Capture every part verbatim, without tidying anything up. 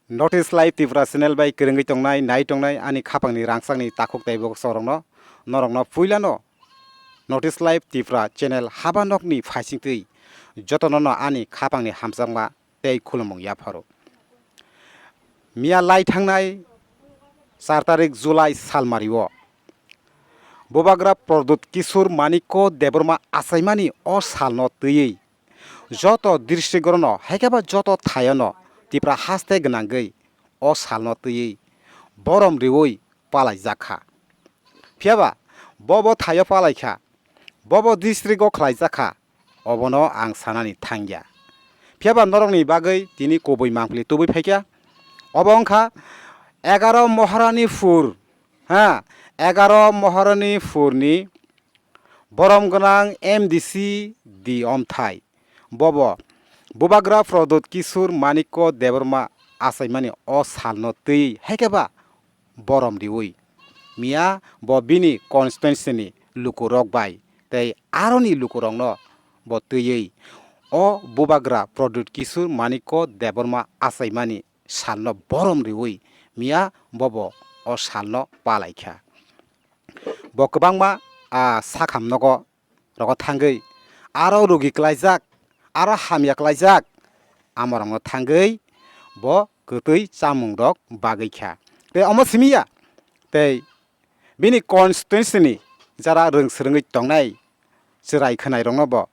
North East Live Tripura channel bai kwrwngwi tongnai, nai tongnai ani khapangni rangchakni takhuk tei boksorokno, norokno puilano North East Live Tripura channel haba nokni phaisingtwi jotonono ani khapangni hamjakma tei khulumung yapharo. Miya lai thangnai char tarik July salmario Bubagra Pradyut Kishore Manikya Debbarma achaimani o salno twiwi joto district-orono, haikhe ba joto thaiono Tipra haste gwnangwi o salno twiwi borom riwi palaijak kha. Phiyaba bobo thaio palaikha, bobo district-o khlaijak kha, obono ang sanani thangya. Phiyaba norokni bagwi tini kubui mangpili tubui phaikha. Obo wngkha egaro Moharani phur, ha, egaro Moharani phurni borom gwnang M D C di omthai. Bobo Bubagra Pradyut Kishore Manikya Debbarma achaimani o salno twi, haikhe ba borom riwi miya bo bini constituency-ni lukurok bai tei aroni lukurokno bo twiwi o Bubagra Pradyut Kishore Manikya Debbarma achaimani salno borom riwi miya bobo o salno palaikha. Bo kwbangma, ah, sakham nogo rogo thangwi aro rugi klaijak, aro hamya klaijak, amorokno thangwi bo kwtwi chamungrok bagwi kha. Tei omo simi ya, tei bini constituency-ni jara rwng swrwngwi tongnai chwrai khwnairokno bo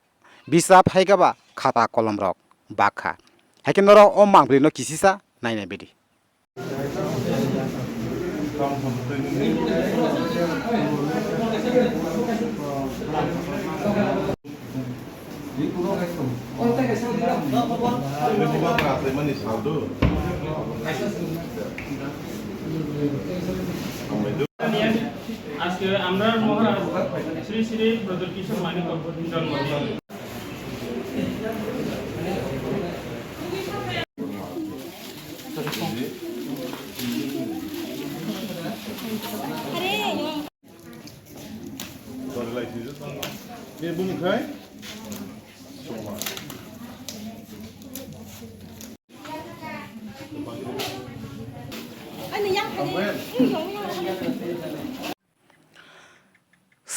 bisap, haikhe ba khata kolomrok bak kha. Haikhe norok o mangpilino kisisa nainai bidi. আজকে আমরার মহারাজ শ্রী শ্রী প্রদ্যুৎ কিশোর মানিক জন্মদিন।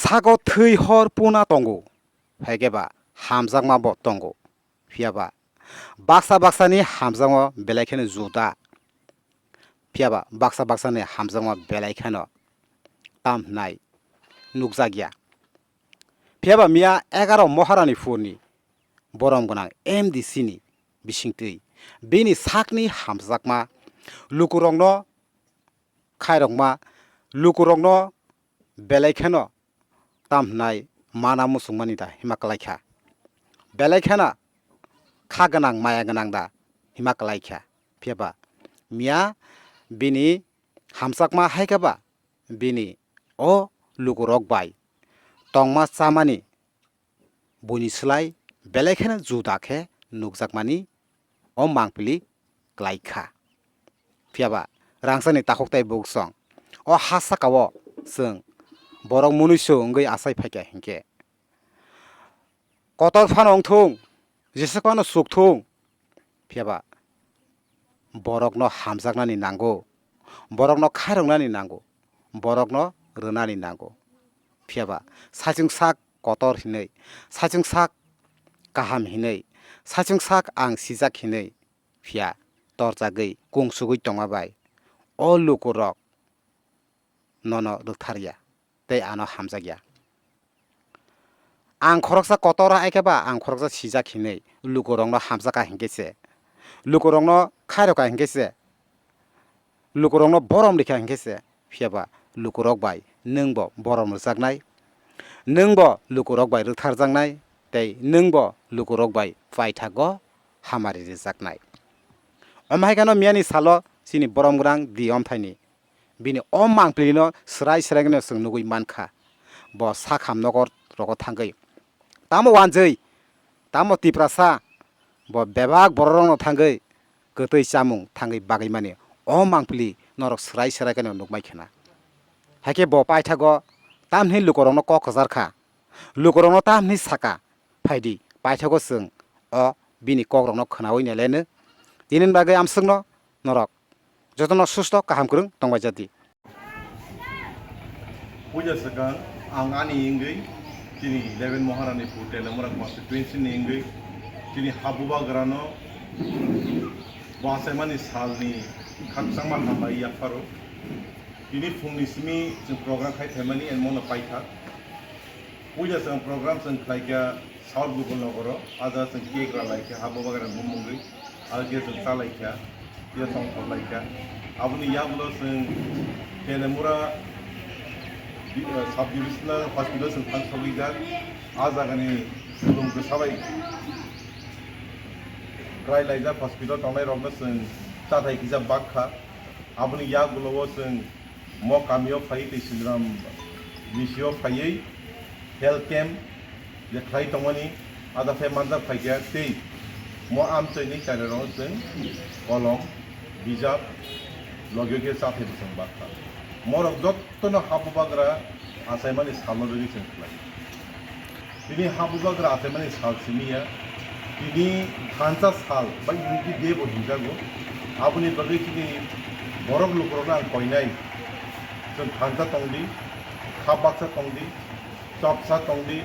Sago thwi hor puna tongo, haikhe ba hamjakma bo tongo, phiya ba baksa baksani hamjakma belai kheno juda, phiya ba baksa baksani hamjakma belai kheno tam hwnai nukjakya. Phiya ba miya egaro Moharani phurni borom gwnang M D C ni bisingtwi bini sakni hamjakma lukurokno khairokma, lukurokno belai kheno tam hwnai mana muchungmani da hima kwlai kha. Belai kheno kha gwnang maya gwnang da hima kwlai kha. Phiya ba miya bini hamjakma hai khe ba bini o lukurok bai tongma chamani buini slai belai kheno juda khe nukjakmani o mangpili klai kha. Phiya ba rangchakni takhuk tei buksong o ha saka-o chwng borok munuisu wngwi achai phai kha hinkhe kotor phano wng thung, jeswk phano chuk thung, phiya ba borokno hamjaknani nango, borokno khairoknani nango, borokno rwnani nango. Phiya ba saichung sak kotor hinwi, saichung sak kaham hinwi, saichung sak ang sijak hinwi, phiya torjagwi kung sugwi tongma bai o lukurok nono rwktharya tei ano hamjakya. Ang khoroksa kotor hai khe ba ang khoroksa sijak hinwi lukurokno hamjakha hinkhe se, lukurokno khairokha hinkhe se, lukurokno borom rikha hinkhe se, phiya ba lukurok bai nwng bo borom rwjaknai, nwng bo lukurok bai rwktharjaknai tei nwng bo lukurok bai paithago hamari rwjaknai. Omo hai kheno miyani salo chini borom gwnang di omthaini bini o mangpilino swrai swrai kheno chwng nugwi mankha. Bo sakham nokor rogo thangwi tamo wanjwi, tamo Tiprasa, bo bebak bororokno thangwi kwtwi chamung thangwi bagwi mani o mangpili norok swrai swrai kheno nukmai khna. Haikhe bo paithago tamni lukurokno kok kwchar kha, lukurokno tamni saka, phaidi paithago chwng o bini kokrokno khnaui naileno. Tinini bagwi amswkno norok jotono susto kaham kwrwng tongbai jati. Puja swkang ang ani wngwi chini eleven Maharani phu Telemura constituency ni wngwi chini habubagrano bo achaimani salni khakchangma hambai yapharo. Tini phungni simi chwng program khai phaimani and mono paikha. Puja chwng program chwng khlaikha South Gokul Nogoro, ada chwng cake ralaikha, habubagrani bumungwi, alge chwng chalaikha, ya tongthok laikha. Aboni yagulo chwng Telemura di-, eh, Sub Divisional Hospital chwng thangsogwijak. A jagani khulum kwsabai kwrai laijak hospital tongnairokno chwng chathai kisa bakha. Aboni yagulo o chwng mo kamio phai tei Sindram B C o phaiwi health camp je khlai tongmani ada phai manjak phaikha tei mo amchaini chairok chwng kolom bijap logio khe chathai bwswng bakha. Morok jottono habubagra achaimani salno bagwi chwng khlai. Tini habubagra achaimani sal simi ya. Tini thansa sal ba Unity Day bo hinjago. Aboni bagwi chini borok lukurokno ang koinai. Chwng thansa tongdi, kha baksa tongdi, chopsa tongdi,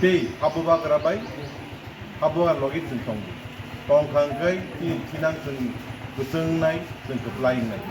tei habubagra bai habubagra logi chwng tongdi. Tongkha hwnkhe chini thinang chwng kwchwngnai, chwng kwplai wngnai.